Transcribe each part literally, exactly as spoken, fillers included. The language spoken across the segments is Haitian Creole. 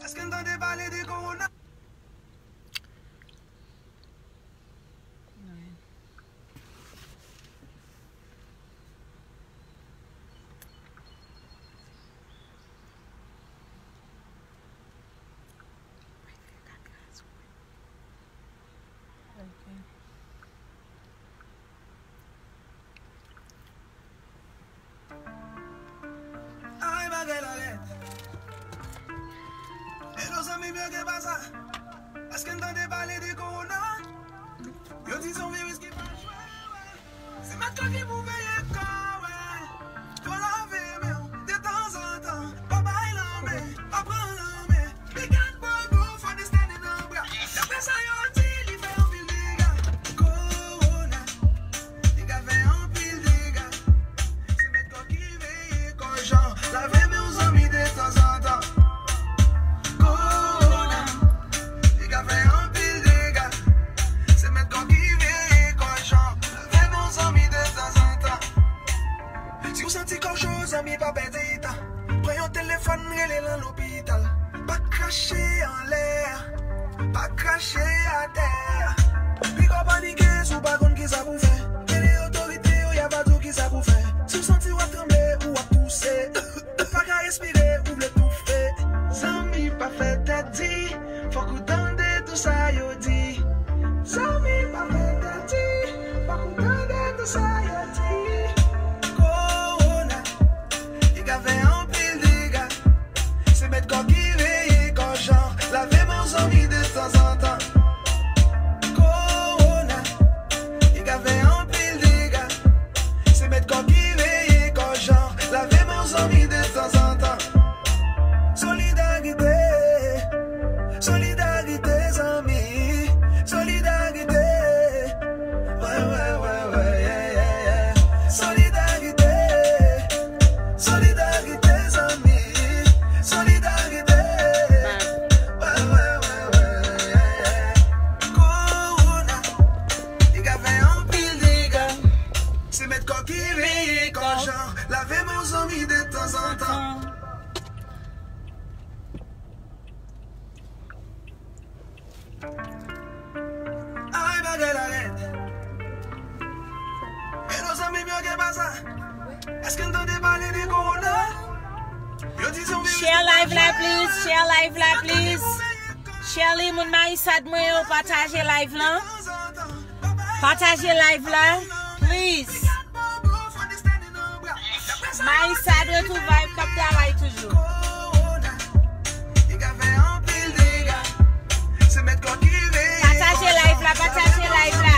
Èske n tande pale de kowona? Ay, bagay la rèd. Hello, zanmi m yo, gen pa sa? Èske n tande pale de kowona? Yo di se yon viris ki pa jwe, wè. Se mèt kò ki pou veye kò, wè. Fò lave men w detanzantan. Pa bay lanmen, pa pran lanmen. Pigat bobo, fò desten nan bra. Daprè sa yo di, li fè anpil dega. Kowona, li ka fè anpil dega. Se mèt kò ki veye kò jan. Lave men w zanmi detanzantan. Kowona, li ka fè anpil dega. Se mèt kò ki veye kò jan. Lave men w zanmi detanzantan. Si w santi kò w cho, zanmi, pa pèdi tan. Pran yon telefòn, rele nan lopital. Pa krache anlè, pa krache atè. Piga w panike si w pa konn kisa pou fè. Rele otorite yo, y a pa di w kisa pou fè. Si w santi w ap tranble, ou ap touse, ou pa ka respire, ou vle toufe. Zanmi, pa fè tèt di, fòk ou tande tou sa yo di. Zanmi, pa fè tèt di, fòk ou tande tou sa yo di. Kowona, li ka fè anpil dega. Se mèt kò ki veye kò jan. Lave men w zanmi detanzantan. Kowona, li ka fè anpil dega. Se mèt kò ki veye kò jan. Lave men w zanmi detanzantan. Solidarite, solidarite zanmi, solidarite. Wè, wè, wè, wè, yeah, yeah, yeah. Solidarite, solidarite zanmi, solidarite. Wè, wè, wè, wè, yeah, yeah. Kowona, li ka fè anpil dega. Se mèt kò ki veye kò jan. Lave men w zanmi detanzantan. Ay, bagay la rèd. Hello, zanmi m yo, gen pa sa? Èske n tande pale de kowona? Yo di se yon viris. Share live la, please. Share live la, please. Share li, moun Mayisad mwen yo, pataje live lan. Pataje live la, please. Mayisad, Retwouvay k ap travay toujou. Pataje live la, pataje live la.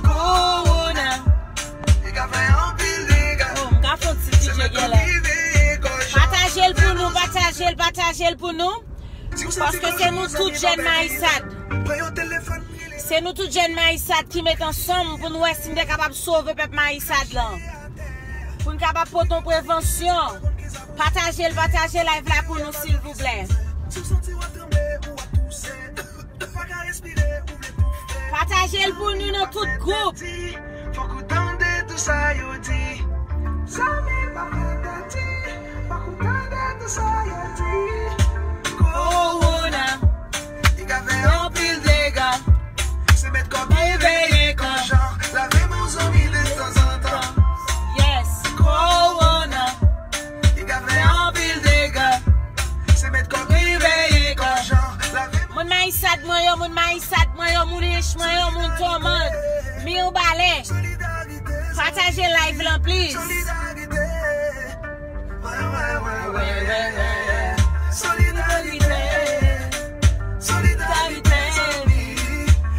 Kowona. Oh, m ka fè yon ti D J genlè. Pataje l pou nou, pataje l, pataje l pou nou. Paske se nou tout jèn Mayisad. Se nou tout jèn Mayisad ki met ansanm pou n wè si n te kapab sove pèp Mayisad lan. Pou n kapab pote yon prevansyon. Pataje l, pataje live la pou nou, silvouplè. Pataje l pou nou nan tout gwoup. Fòk ou tande tou sa yo di. Zanmi, pa fè tèt di. Fòk ou tande tou sa yo di. Kowona, li ka fè anpil dega. Se mèt kò ki veye kò jan. Lave men w zanmi detanzantan. Yes, kowona, li ka fè anpil dega. Se mèt kò ki veye kò jan. Lave men w. Moun Mayisad mwen yo, moun Mayisad mwen yo, moun Ench mwen yo, moun Tòmand, Mibalè. Pataje live lan, please. Solidarite. Solidarite.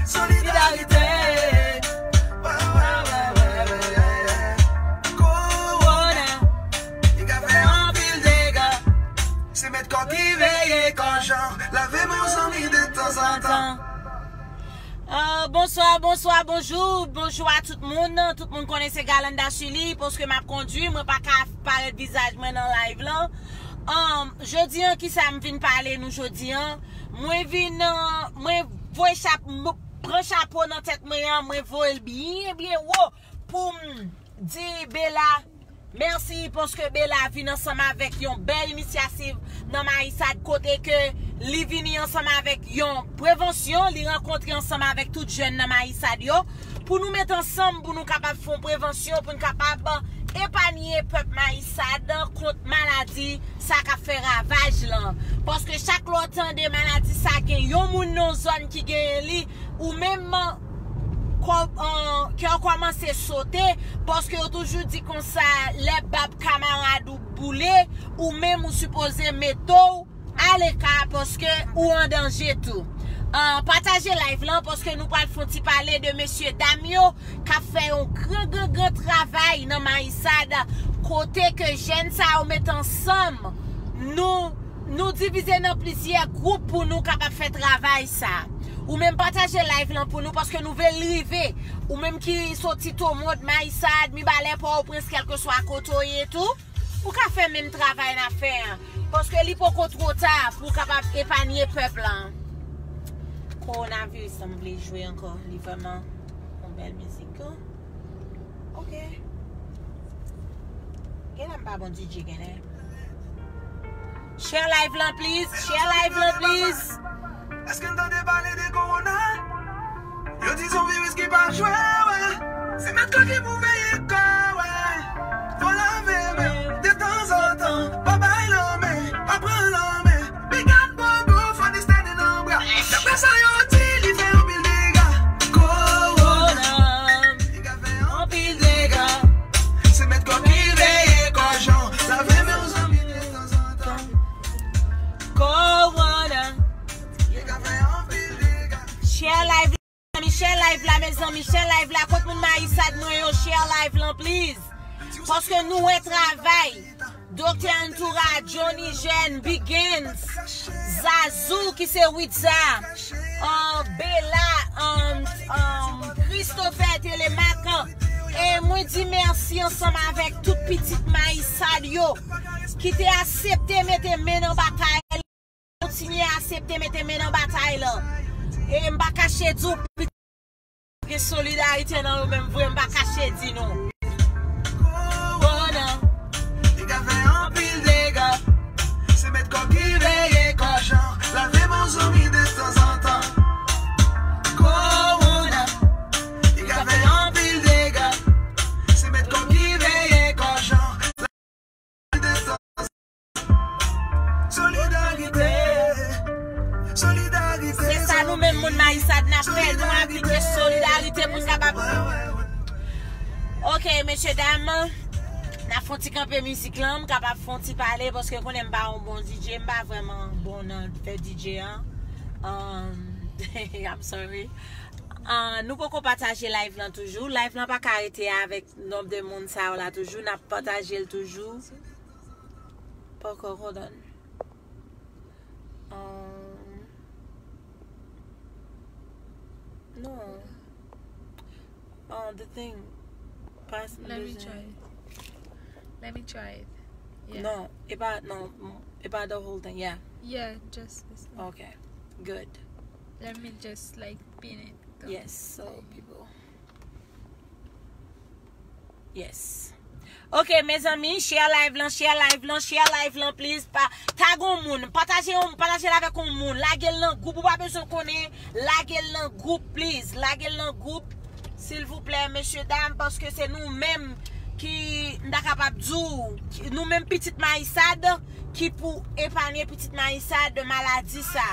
Solidarite. Solidarite. Kowona, li ka fè anpil dega. Se mèt kò ki veye kò jan. Lave men w zanmi detanzantan. Ah, bonswa, bonswa, bonjou, bonjou a tout moun. Tout moun konnen se Galanda Chili, paske m ap kondui, mwen pa ka parèt vizaj mwen nan live lan. Um, jodi an, kisa m vin pale nou jodi an? Mwen vin, uh, mwen voye chap-, m pran chapo nan tèt mwen an, mwen voye l byen, byen wo pou m di Bela, Mèsi paske Bella vin ansanm avèk yon bèl inisyativ nan Mayisad kote ke li vini ansanm avèk yon prevansyon, li rankontre ansanm avèk tout jèn nan Mayisad yo pou nou met ansanm, pou nou kapab fè yon prevansyon, pou nou kapab epanye pèp Mayisad kont maladi sa k ap fè ravaj lan. Paske chak lè w tande maladi sa gen yon moun nan yon zòn ki genyen li, ou menm kò, an, kè w kòmanse sote, paske yo toujou di konsa, lè bab kamarad ou boule, ou menm ou sipoze mete w aleka paske ou an danje tou. An, pataje live lan paske nou pral fè yon ti pale de mesye dam yo k ap fè yon gran, gran, gran travay nan Mayisad, kote ke jèn sa yo met ansanm, nou, nou divize nan plizyè gwoup pou nou kapab fè travay sa. Ou menm pataje live lan pou nou paske nou vle l rive. Ou menm ki soti Tomod, Mayisad, Mibalè, Pòtoprens, kèlkeswa kote w ye tou, ou ka fè menm travay n ap fè an. Paske li poko twò ta pou w kapab epanye pèp lan. Kowonaviris lan m vle jwe ankò. Li vrèman yon bèl mizik. Ok. Genlè m pa bon D J genlè. Share live lan, please. Share live lan, please. Èske n tande pale de kowona? Yo di se yon viris ki pa jwe, wè. Se mèt kò ki pou veye kò, wè. Fò lave men w detanzantan. Pa bay lanmen, pa pran lanmen. Big up Bobo, fò distène nan bra. Daprè sa yo di, li fè anpil dega. Kowona. Li ka fè anpil dega. Se mèt kò ki veye kò jan. Lave men w zanmi detanzantan. Kowona. Li ka fè anpil dega. Share live la, mezanmi, share live la, mezanmi, share live la. Kot moun Mayisad mwen yo, share live lan, please. Paske nou wè travay Doktè Antoura, Johnny Jeune, Big Ends, Zazou ki se Witza, an, Bella, an, an, Christopher Telemaque. E mwen di mèsi ansanm avèk tout pitit Mayisad yo ki te aksepte mete men nan batay. Kontinye aksepte mete men nan batay lan. E m pa kache di w, gen solidarite nan yo menm vre, m pa kache di nou. Kowona, li ka fè anpil dega. Se mèt kò ki veye kò jan. Lave men w zanmi detanzantan. Kowona, li ka fè anpil dega. Se mèt kò ki veye kò jan. Solidarite. Solidarite. Se sa nou menm moun Mayisad n ap fè, nou aplike solidarite pou n kapab. Ok, mesye dam, n ap fè yon ti kanpe mizik lan, m kapab fè yon ti pale, paske konnen m pa yon bon D J, m pa vrèman bon nan fè D J an. Um, I'm sorry. Ah, nou poko pataje live lan toujou. Live lan pa ka rete avèk nonb de moun sa yo la toujou. N ap pataje l toujou. Poko, hold on. Um, no. Uh, the thing. Pas Let me try it. Let me try it. Yeah. No, e pa, no, e pa the whole thing, yeah. Yeah, just this one. Okay, good. Let me just, like, pin it. Yes, so people. Yes. Ok, mezanmi, share live lan, share live lan, share live lan, please. Pa, tag yon moun, pataje yon, pataje l avèk yon moun, lage l nan gwoup, ou pa bezwen konnen, lage l nan gwoup, please, lage l nan gwoup, silvouplè, mesye dam, paske se nou menm ki, m ta kapab di w, ki, nou menm pitit Mayisad, ki pou epanye pitit Mayisad de maladi sa.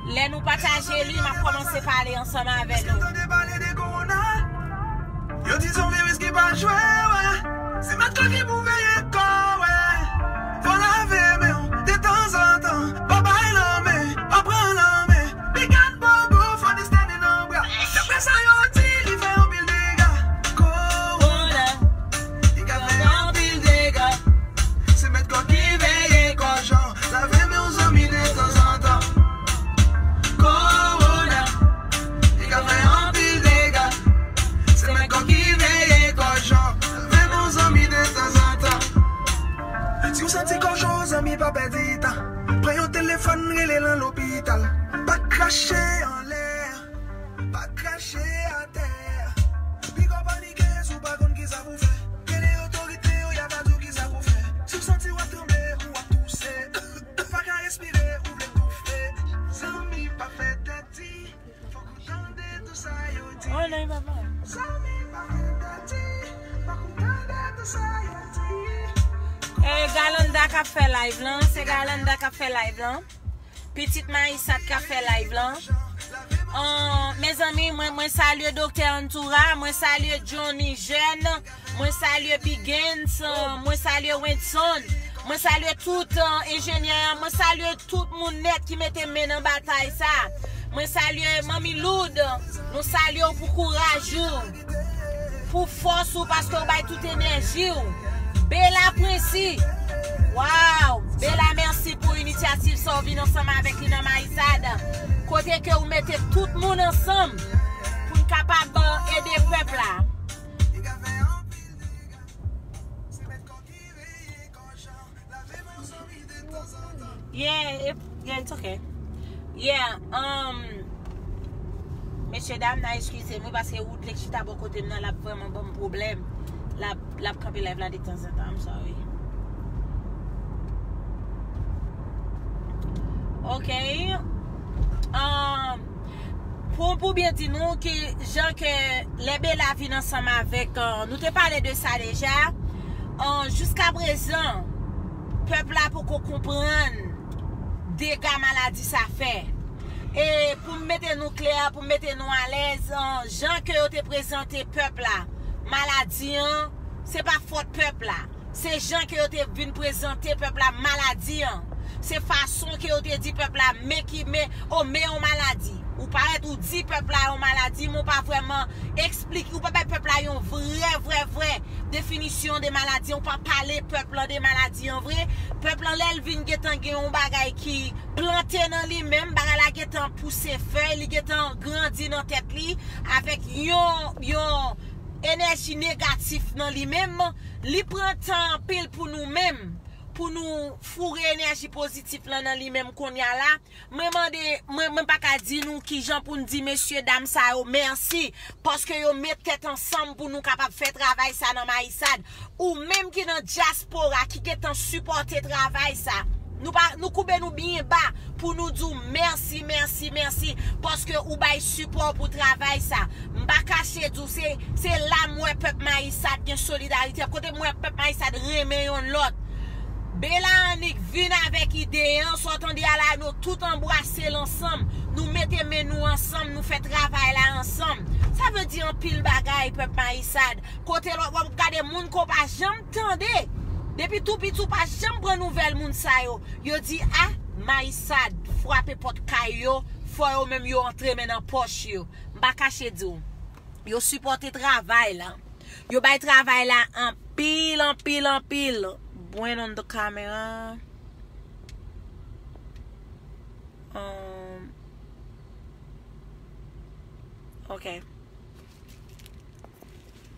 Lè nou pataje li, m ap kòmanse pale ansanm avè nou. Èske w tande pale de kowona? Yo di se yon viris ki pa jwe, wè. Se mèt kò ki pou veye kò, wè. Fò lave men w detanzantan. Pa bay lanmen, pa pran lanmen. Big up Bobo, fò distène nan bra. Daprè sa yo di, li fè anpil dega. Kowona, li ka fè anpil dega. Se mèt kò ki veye kò jan. Lave men w zanmi detanzantan. Kowona, li ka fè anpil dega. Se mèt kò ki veye kò jan. Lave men w zanmi detanzantan. Si w santi kò cho, zanmi, pa pèdi tan. Pran yon telefòn, rele nan lopital. Pa krache anlè, pa krache atè. Piko panike si w pa konn kisa pou fè. K ap fè live lan, se Galanda k ap fè live lan. Pitit Mayisad k ap fè live lan. An, mezanmi, mwen, mwen salye Doktè Antoura, mwen salye Johnny Jeune, mwen salye Bigens, mwen salye Wenson, mwen salye tout, an, enjenyè, mwen salye tout moun nèt ki mete men nan batay sa. Mwen salye Manmi Loud, nou salye w pou kouraj ou, pou fòs ou, paske w bay tout enèji w. Bela Prensi, waw, Bela, mèsi pou inisyativ sa w vin ansanm avèk li nan Mayisad. Kote ke w mete tout moun ansanm pou n kapab, euh, ede pèp la. Yeah, it, yeah, it's okay. Yeah, um, mesye dam nan, eskize m wi, paske wout lè k chita bò kote m nan, l ap vrèman ban m pwoblèm. L ap, l ap kanpe live la detanzantan, I'm sorry. Ok. Um, Pou, pou byen di nou ki jan ke lè Bela vin ansanm avèk, euh, nou te pale de sa deja, euh, jiska prezan, pèp la poko konprann dega maladi sa fè. E pou m mete nou klè, pou m mete nou alèz, euh, jan ke yo te prezante pèp la, maladi an, se pa fòt pèp la. Se jan ke yo te vin prezante pèp la maladi an. Se fason ke yo te di pèp la, men ki men, o, men yon maladi. Ou parèt ou di pèp la yon maladi, men ou pa vrèman eksplike, ou pa bay pèp la yon vrè, vrè, vrè definisyon de maladi an, ou pa pale pèp lan de maladi an vre. Pèp lan, lè l vin gentan gen yon bagay ki plante nan li menm, bagay la gentan pouse fèy, li gentan grandi nan tèt li avèk yon, yon enèji negatif nan li menm, li pran tan anpil pou nou menm, pou nou foure enèji pozitif lan nan li menm kounye a la. Mwen mande, mwen, mwen pa ka di nou kijan pou n di mesye dam sa yo mèsi, paske yo met tèt ansanm pou nou kapab fè travay sa nan Mayisad. Ou menm ki nan dyaspora, ki gentan sipòte travay sa, nou pa, nou koube nou byen ba pou nou di w mèsi, mèsi, mèsi, paske ou bay sipò pou travay sa. M pa kache di w, se, se la m wè pèp Mayisad gen solidarite. Kote m wè pèp Mayisad renmen yonn lòt. Bela annik vin avèk ide an, sa w tande a la, nou tout anbrase l ansanm. Nou mete men nou ansanm, nou fè travay la ansanm. Sa vle di anpil bagay, pèp Mayisad. Kote lòt, w ap gade moun ke w pa janm tande. Depi tou piti, w pa janm pran nouvèl moun sa yo. Yo di, a, Mayisad frape pòt kay yo, fò yo menm yo antre men nan pòch yo. M pa kache di w. Yo sipòte travay la. Yo bay travay la anpil, anpil, anpil. Bwen on the camera. Um, ok.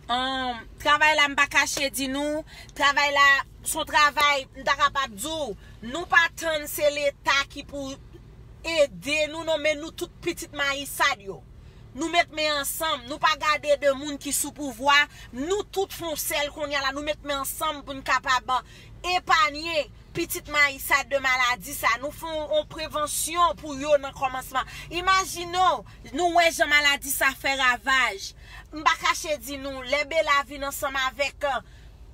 Um, travay la, m pa kache di nou, travay la, se yon travay, m ta kapab di w, nou pa tann se Leta ki pou ede nou, non, men nou tout pitit Mayisad yo. Nou met men ansanm, nou pa gade de moun ki sou pouvwa, nou tout fè yon sèl kounye a la, nou met men ansanm pou n kapab epanye pitit Mayisad de maladi sa. Nou fè yon, yon prevansyon pou yo nan kòmansman. Imajine w, nou wè jan maladi sa fè ravaj. M pa kache di nou, lè Bela vin ansanm avèk, euh,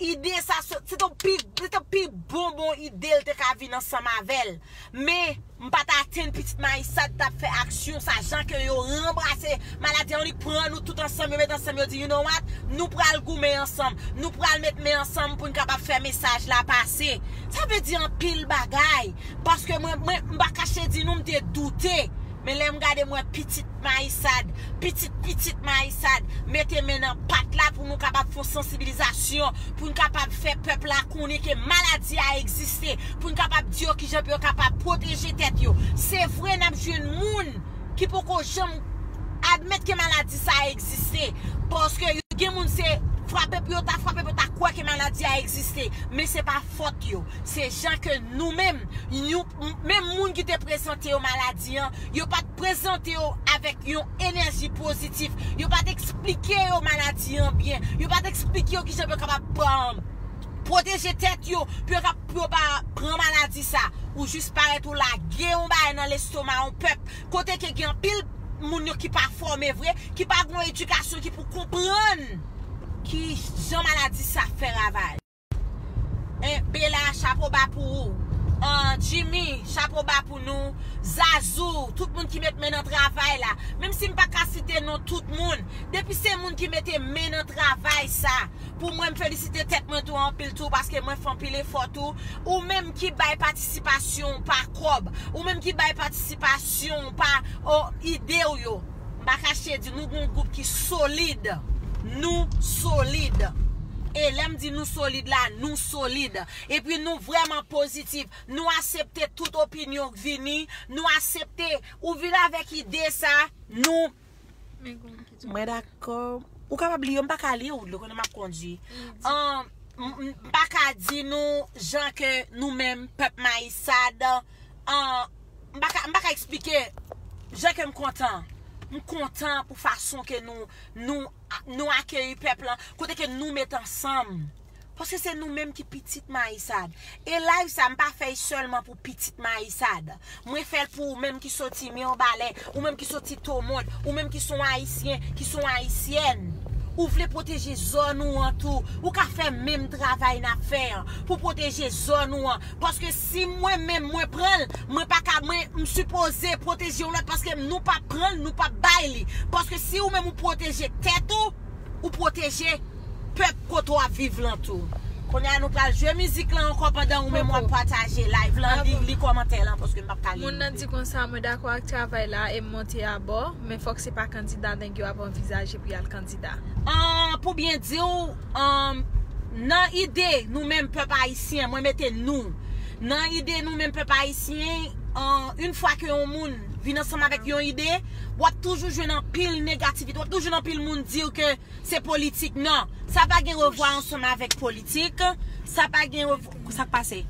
ide sa, se, se te pi, se te pi bon, bon ide l te ka vin ansanm avè l. Men, m pa t atann pitit Mayisad t ap fè aksyon sa, jan ke yo ranbrase maladi an, li pran nou tout ansanm, yo met ansanm, yo di, you know what? Nou pral goumen ansanm, nou pral met men ansanm pou n kapab fè mesaj la pase. Sa vle di anpil bagay, paske mwen, mwen, m pa kache di nou, m te doute. Men lè m gade, m wè pitit Mayisad, pitit, pitit Mayisad, mete men nan pat la pou nou kapab fè yon sansibilizasyon, pou n kapab fè pèp la konnen ke maladi a egziste, pou n kapab di yo kijan pou yo kapab pwoteje tèt yo. Se vre, n ap jwenn moun ki poko janm admèt ke maladi sa a egziste, paske yo gen moun se frape pou yo ta frape, pou yo ta kwè ke maladi a egziste, men se pa fòt yo. Se jan ke nou menm, nou, menm moun ki te prezante yo maladi an, yo pa t prezante yo avèk yon enèji pozitif. Yo pa t eksplike yo maladi an byen. Yo pa t eksplike yo kijan pou yo kapab, um, pwoteje tèt yo, pou yo kap-, pou yo pa pran maladi sa. Ou jis parèt ou lage yon bagay nan lestoma yon pèp. Kote ke gen anpil moun yo ki pa fòme vre, ki pa gen yon edikasyon ki pou konprann ki jan maladi sa fè ravaj. Bella, chapo ba pou ou. Jimmy, chapo ba pou nou. Zazou, tout moun ki met men nan travay la. Menm si m pa ka site non tout moun, depi se moun ki mete men nan travay sa, pou mwen, m felisite tèt mwen tou anpil tou, paske mwen fè anpil efò tou. Ou menm ki bay patisipasyon pa kòb, ou menm ki bay patisipasyon pa ide w yo, m pa kache di nou gon gwoup ki solid. Nou solid. E lè m di nou solid la, nou solid. Epi nou vrèman pozitif. Nou aksepte tout opinyon k vini. Nou aksepte. Ou vin avèk ide sa, nou Mwen dakò. Ou kapab li yo, m pa ka li ou, ou konnen m ap kondwi. M pa ka di nou jan ke nou menm, pèp Mayisad, m pa ka, m pa ka eksplike jan ke m kontan. M kontan pou fason ke nou, nou, nou akeyi pèp lan, kote ke nou met ansanm. Paske se nou menm ki pitit Mayisad. E live sa, m pa fè l sèlman pou pitit Mayisad. Mwen fè l pou ou menm ki soti Mibalè, ou menm ki soti Tomond, ou menm ki se yon Ayisyen, ki se yon Ayisyèn. Ou vle pwoteje zòn ou an tou. Ou ka fè menm travay n ap fè an pou pwoteje zòn ou an. Paske si mwen menm mwen pran l, mwen pa ka, mwen, m sipoze pwoteje yon lòt paske nou pa pran l, nou pa bay li. Paske si ou menm ou pwoteje tèt ou, ou pwoteje pèp kote w ap viv lan tou. Kounye a nou pral jwe mizik lan ankò pandan ou menm w ap pataje live lan, li, li kòmantè lan paske m p ap ka li. Moun nan di konsa, mwen dakò ak travay la e m monte abò, men fòk se pa kandida nèg yo ap anvizaje pou y al kandida. An, pou byen di w, an, nan ide nou menm pèp ayisyen, mwen mete nou. Nan ide nou menm pèp ayisyen, an, yon fwa ke yon moun vin ansanm avèk yon ide, w ap toujou jwenn anpil negativite, w ap toujou jwenn anpil moun di w ke se politik. Non, sa pa gen revwa ansanm avèk politik. Sa pa gen revwa, sa k pase?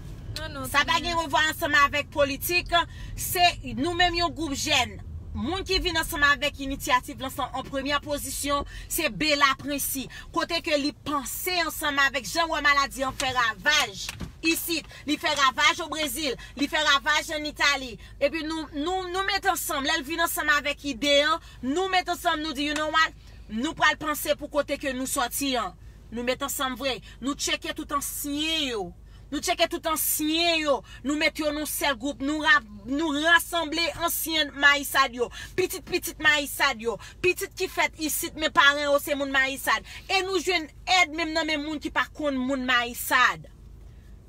Sa pa gen revwa ansanm avèk politik. Se nou menm yon gwoup jèn. Moun ki vin ansanm avèk inisyativ lan an premyè pozisyon, se Bella Princy. Kote ke li panse ansanm avèk jan wè maladi an fè ravaj isit. Li fè ravaj o Brezil, li fè ravaj an Itali. Epi nou, nou, nou met ansanm. Lè l vin ansanm avèk ide an, nou met ansanm, nou di, you know what? Nou pral panse pou kote ke nou sòti an. Nou met ansanm vre. Nou tcheke tout ansyen yo. Nou tcheke tout ansyen yo. Nou met yo nan sèl gwoup. Nou ra-, nou rasanble ansyen Mayisad yo. Pitit pitit Mayisad yo. Pitit ki fèt isit, men paran yo se moun Mayisad. E nou jwenn èd menm nan men moun ki pa konn moun Mayisad.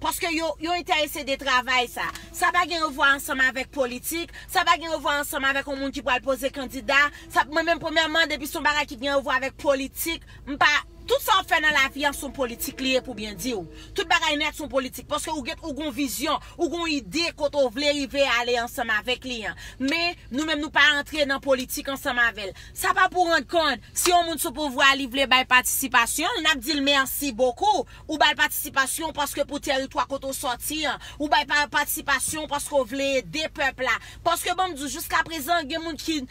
Paske yo, yo enterese de travay sa. Sa pa gen revwa ansanm avèk politik, sa pa gen revwa ansanm avèk yon moun ki pral poze kandida. Sa, mwen menm, premyèman, depi se yon bagay ki gen revwa avèk politik, m pa, tout sa w ap fè nan lavi a se yon politik li ye pou byen di w. Tout bagay nèt se yon politik. Paske ou gen, ou gon vizyon, ou gon ide kote w vle rive ale ansanm avèk li an. Men, nou menm, nou pa antre nan politik ansanm avè l. Sa pa pou rann kont. Si yon moun sou pouvwa, li vle bay patisipasyon l, n ap di l mèsi bokou. Ou bay patisipasyon paske pou tèritwa kote w sòti an. Ou bay pa-, patisipasyon paske w vle ede pèp la. Paske ban m di w, jiskaprezan, gen moun ki,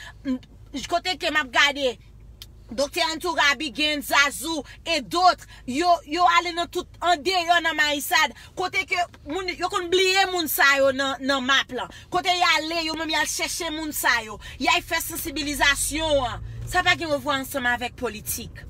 kote ke m ap gade, Doktè Antourabi, gen Zazou, e dòt, yo, yo ale nan tout, andeyò nan Mayisad, kote ke moun, yo konn bliye moun sa yo nan, nan map lan. Kote y ale, yo menm y al chèche moun sa yo. Y al fè sansibilizasyon an. Sa pa gen revwa ansanm avèk politik.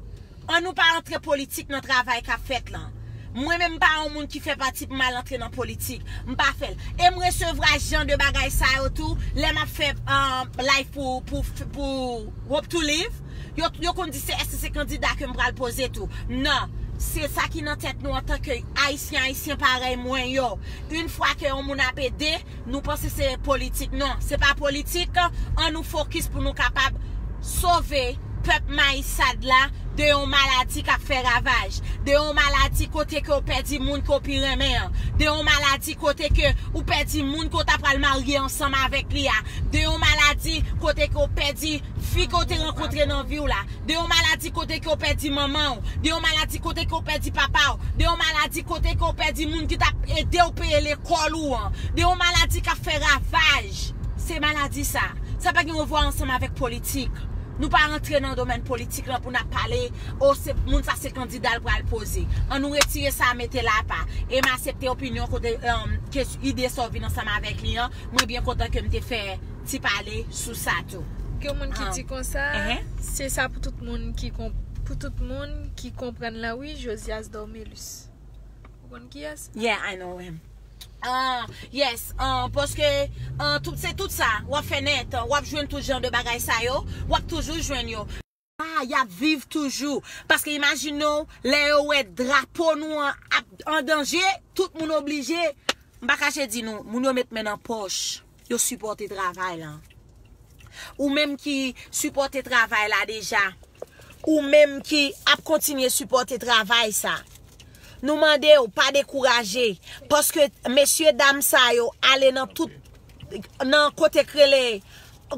An nou pa antre politik nan travay k ap fèt lan. Mwen menm, m pa yon moun ki fè pati pou m al antre nan politik. M pa fè l. E m resevwa jan de bagay sa yo tou, lè m ap fè, um, live pou, pou, pou Hope to Live. Yo, yo konn di se, èske se kandida ke m pral poze tou. Non. Se sa ki nan tèt nou antanke Ayisyen, Ayisyen parèy mwen yo. Yon fwa ke yon moun ap ede, nou panse se politik. Non, se pa politik. An nou fokis pou nou kapab sove pèp Mayisad la de yon maladi k ap fè ravaj, de yon maladi kote ke w pèdi moun ke w pi renmen an, de yon maladi kote ke ou pèdi moun ke w ta pral marye ansanm avèk li a, de yon maladi kote ke w pèdi fi ke w te rankontre nan vi w la, de yon maladi kote ke w pèdi manman w, de yon maladi kote ke w pèdi papa w, de yon maladi kote ke w pèdi moun ki t ap ede w peye lekòl ou an, de yon maladi k ap fè ravaj. Se maladi sa. Sa pa gen revwa ansanm avèk politik. Nou pa rantre nan domèn politik lan pou n ap pale, o, se, moun sa se kandida l pral poze. An nou retire sa, mete l apa. E m aksepte opinyon kote, um, ke ide sa w vin ansanm avèk li an. Mwen byen kontan ke m te fè ti pale sou sa tou. Gen moun ki di konsa, se sa pou tout moun ki kon-, pou tout moun ki konprann lan wi, Josias Dormelus. Konn kiyès? Yeah, I know him. Ah, yes, ah, paske ah, tout, se tout sa, w ap fè nèt, w ap jwenn tout jan de bagay sa yo, w ap toujou jwenn yo. Ah, y ap viv toujou. Paske imajine w, lè yo wè drapo nou an ap an danje, tout moun oblije, m pa kache di nou, moun yo met men nan pòch, yo sipòte travay la. Ou menm ki sipòte travay la deja, ou menm ki ap kontinye sipòte travay sa, nou mande w pa dekouraje, paske mesye dam sa yo ale nan tout, nan kote k rele,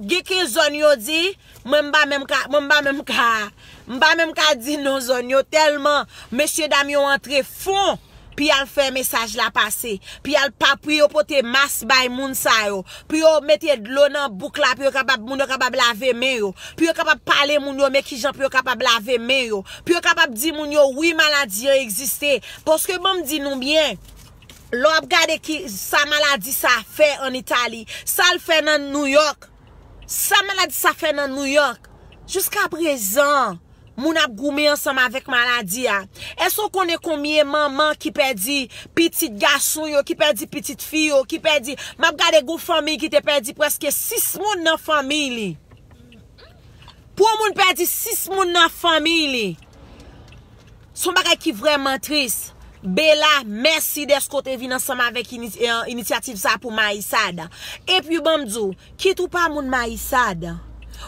gen ke zòn yo di, mwen m pa menm ka, mwen m pa menm ka, m pa menm ka di non zòn yo, tèlman mesye dam yo antre fon pou y al fè mesaj la pase, pou y al pa, pou yo pote mas bay moun sa yo, pou yo mete dlo nan bouk la, pou yo kapab, moun yo kapab lave men yo, pou yo kapab pale moun yo men kijan pou yo kapab lave men yo, pou yo kapab di moun yo wi, maladi an egziste. Paske ban m di nou byen, lè w ap gade ki sa maladi sa fè an Itali, sa l fè nan New York, sa maladi sa fè nan New York, jiska prezan, moun ap goumen ansanm avèk maladi a. Èske w konnen konbyen manman ki pèdi pitit gason yo, ki pèdi pitit fi yo, ki pèdi, m ap gade gon fanmi ki te pèdi prèske sis moun nan fanmi li. Pou yon moun pèdi sis moun nan fanmi li, se yon bagay ki vrèman tris. Bela, mèsi dèske w te vin ansanm avèk ini-, eh, inisyativ sa pou Mayisad. Epi ban m di w, kit ou pa moun Mayisad,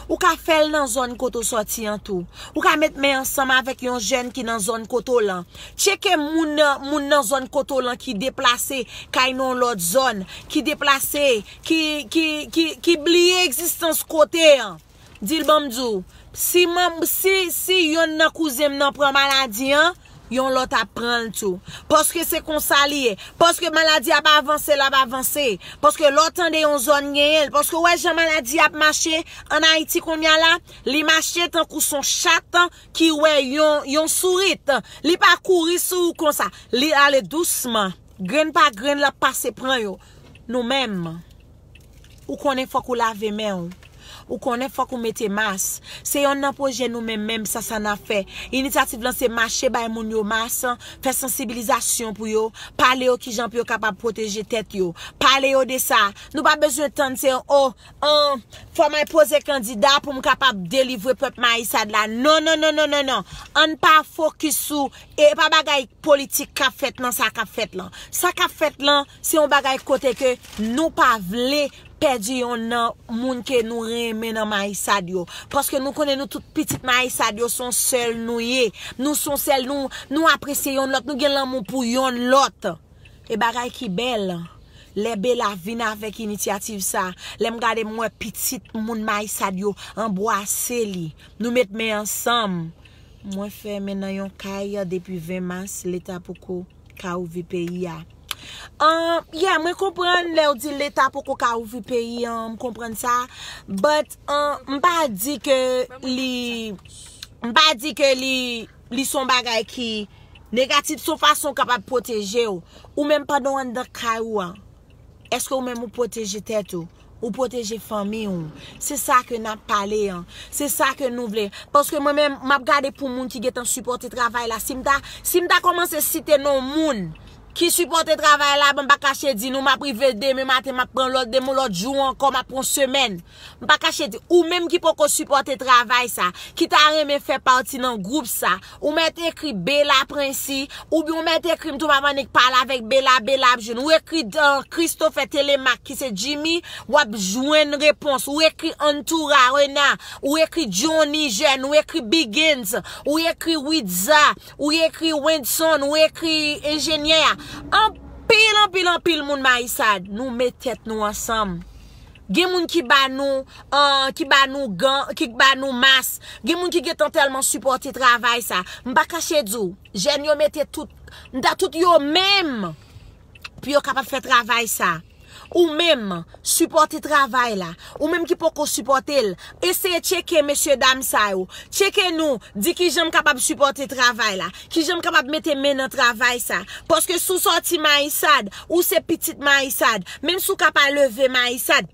ou ka fè l nan zòn kote w sòti an tou. Ou ka met men ansanm avèk yon jèn ki nan zòn kote w lan. Tcheke moun, moun nan zòn kote w lan ki deplase, k al nan yon lòt zòn, ki deplase, ki, ki, ki, ki bliye egzistans kote an. Di l ban m di w, si manm, si, si yonn nan kouzen m nan pran maladi an, yon lòt ap pran l tou. Paske se konsa li ye. Paske maladi ap avanse, l ap avanse. Paske lè w tande yon zòn genyen l. Paske w wè jan maladi ap mache an Ayiti kounye a la, li mache tankou se yon chat ki wè yon, yon sourit. Li pa kouri sou ou konsa. Li ale dousman. Grenn pa grenn, l ap pase pran yo. Nou menm, ou konnen fòk ou lave men w. Ou konnen fòk ou mete mas. Se yonn nan pwojè nou menm, menm sa sa n ap fè. Inisyativ lan se mache bay moun yo mas, fè sansibilizasyon pou yo, pale yo kijan pou yo kapab pwoteje tèt yo. Pale yo de sa. Nou pa bezwen tann se, o, an, fò m al poze kandida pou m kapab delivre pèp Mayisad la. Non, non, non, non, non, non. Ann pa fokis sou, e pa bagay politik k ap fèt nan sa k ap fèt lan. Sa k ap fèt lan, se yon bagay kote ke nou pa vle pèdi yonn nan moun ke nou renmen nan Mayisad yo. Paske nou konnen nou tout pitit Mayisad yo se yon sèl nou ye. Nou se yon sèl, nou, nou apresye yonn lòt, nou gen lanmou pou yonn lòt. E bagay ki bèl, lè Bela vin avèk inisyativ sa, lè m gade m wè pitit moun Mayisad yo anbwase li. Nou met men ansanm. Mwen fè men nan yon kay depi ven mas, Leta poko ka ouvri peyi a. An, yeah, mwen konprann lè w di Leta poko ka ouvri peyi an, m konprann sa. But, an, m pa di ke li, m pa di ke li, li se yon bagay ki negatif, se yon fason w kapab pwoteje w. Ou menm pandan w anndan kay ou an, èske ou menm ou pwoteje tèt ou? Ou pwoteje fanmi w. Se sa ke n ap pale an. Se sa ke nou vle. Paske mwen menm, m ap gade pou moun ki gentan sipòte travay la. Si m ta, si m ta kòmanse site non moun ki sipòte travay la, m pa kache di nou, m ap rive demen maten, m ap pran lòt, demen lòt jou ankò, m ap pran semèn. M pa kache di, ou menm ki poko sipòte travay sa, ki ta renmen fè pati nan gwoup sa, ou mèt ekri Bela Prensi, oubyen ou mèt ekri m tou, m ap annik pale avèk Bela, Bela ap jwenn. Ou ekri, uh, Christopher Telemaque, ki se Jimmy, w ap jwenn repons. Ou ekri Antoura Renard, ou ekri Johnny Jeune, ou ekri Biggins, ou ekri Widza, ou ekri Wendson, ou ekri enjenyè a. Anpil, anpil, anpil moun Mayisad, nou met tèt nou ansanm. Gen moun ki ba nou, uh, ki ba nou gan, ki ba nou mas. Gen moun ki gentan tèlman sipòte travay sa. M pa kache di w, jèn yo mete tout, m ta tout yo menm pou yo kapab fè travay sa. Ou menm, sipòte travay la. Ou menm ki poko sipòte l, eseye tcheke mesye dam sa yo. Tcheke nou, di kijan m kapab sipòte travay la. Kijan m kapab mete men nan travay sa. Paske si w sòti Mayisad, ou se pitit Mayisad. Menm si w ka pa leve Mayisad,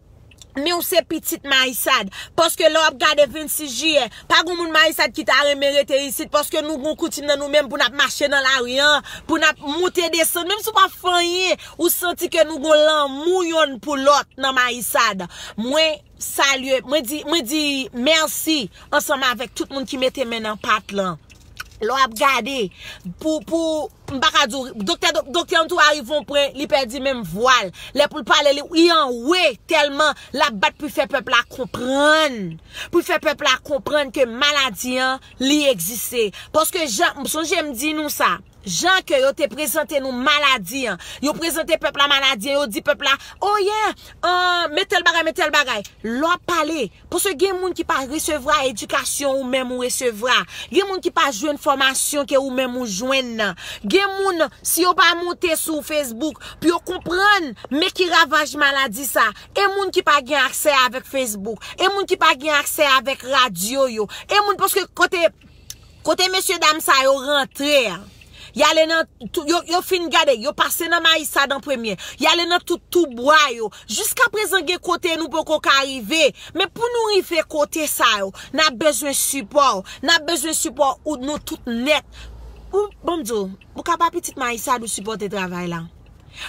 Men w se pitit Mayisad. Paske lè w ap gade vennsis jiyè, pa gon moun Mayisad ki ta renmen rete isit, paske nou gon koutim nan nou menm pou n ap mache nan lari an, pou n ap moute desann. Menm si w pa fè anyen, ou santi ke nou gon lanmou yonn pou lòt nan Mayisad. Mwen salye, mwen di, mwen di mèsi ansanm avèk tout moun ki mete men nan pat lan. Lè w ap gade, pou, pou, m pa ka di w, doktè, doktè an tou arive yon pwen, li pèdi menm vwa l. Lè pou l pale, li, li anwe tèlman l ap bat pou l fè pèp la konprann. Pou l fè pèp la konprann ke maladi an, li egziste. Paske jan, sonje m di nou sa, jan ke yo te prezante nou maladi an, yo prezante pèp la maladi an, yo di pèp la, oh yeah, ah, men tèl bagay, men tèl bagay. Lè w ap pale, paske gen moun ki pa resevwa edikasyon ou menm ou resevwa. Gen moun ki pa jwenn fòmasyon ke ou menm ou jwenn nan. Gen moun, si yo pa moute sou Facebook pou yo konprann men ki ravaj maladi sa, e moun ki pa gen aksè avèk Facebook, e moun ki pa gen aksè avèk radyo yo, e moun, paske kote, kote mesye dam sa yo rantre a, y ale nan tou, yo, yo fin gade, yo pase nan Mayisad an premye, y ale nan tout toubwa yo. Jiskaprezan gen kote nou poko ka rive. Men pou nou rive kote sa yo, n ap bezwen sipò w. N ap bezwen sipò ou nou tout nèt. Ou, ban m di w, ou ka pa pitit Mayisad ou sipòte travay la.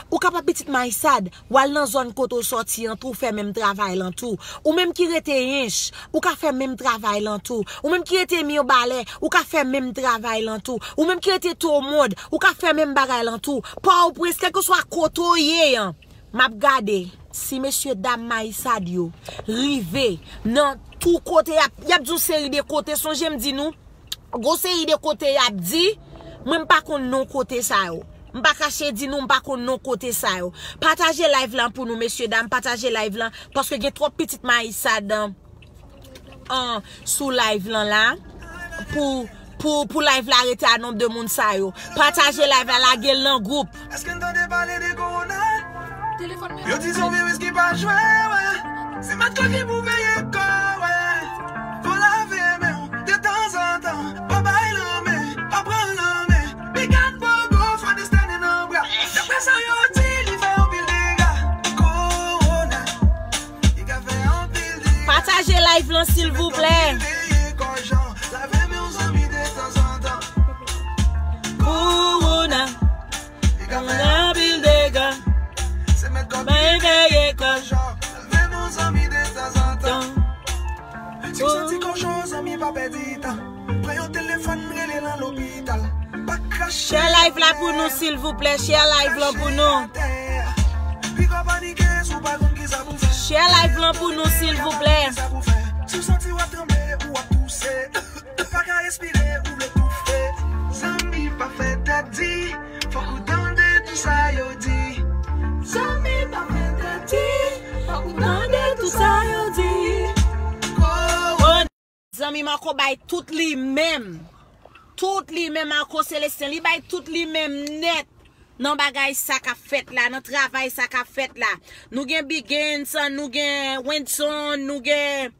Ou ka pa pitit Mayisad, w al nan zòn kote w sòti an tou, w fè menm travay lan tou. Ou menm ki rete Ench, ou ka fè menm travay lan tou. Ou menm ki rete Mibalè, ou ka fè menm travay lan tou. Ou menm ki rete Tomond, ou ka fè menm bagay lan tou. Pòtoprens, kèlkeswa kote w ye an, m ap gade si mesye dam Mayisad yo rive nan tou kote, y ap, y ap di yon seri de kote. Sonje m di nou, gon seri de kote y ap di, mwen m pa konn non kote sa yo. M pa kache di nou, m pa konn non kote sa yo. Pataje live lan pou nou, mesye dam, pataje live lan, paske gen twòp pitit Mayisad an, an, sou live lan la, pou, pou, pou live la rete a nonb de moun sa yo. Pataje live la, lage l nan gwoup. Èske n tande pale de kowona? Yo di se yon viris ki pa jwe, wè. Se maske ki pou veye kò, wè. Fò lave men w detanzantan. Pa bay lanmen, pa pran lanmen. Big up, bobo, fò destann nan bra. Daprè sa yo di, li fè anpil dega. Kowona, li ka fè anpil dega. Pataje live lan, silvouplè. Veye kò jan. Lave men w, zanmi, detanzantan. Kowona. Anpil dega. Bay veye kò. Si w santi kòchon, zanmi, pa pèdi tan. Pran yon telefòn, rele nan lopital. Pa krache. Share live la pou nou, silvouplè. Share live lan pou nou. Share live lan pou nou, silvouplè. Si w santi w ap tranble ou w ap touse, pa ka respire, ou vle toufe. Zanmi, pa fè tèt di, fòk ou tande tou sa yo di. Zanmi, pa fè tèt di, fòk ou tande tou sa yo di. Zanmi Marco bay tout li menm. Tout li menm, Marco Célestin, li bay tout li menm nèt nan bagay sa k ap fèt la, nan travay sa k ap fèt la. Nou gen Big Ends, nou gen Wendson, nou gen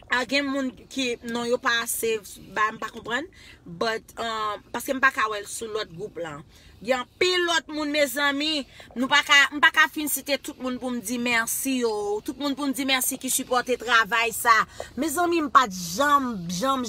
A gen moun ki non yo pa save, ba, m pa konprann. But, um, paske m pa ka wè l sou lòt gwoup lan. Gen anpil lòt moun, mezanmi. Nou pa ka, m pa ka fin site tout moun pou m di mèsi yo. Tout moun pou m di mèsi ki sipòte travay sa. Mezanmi, m pa t janm, janm, janm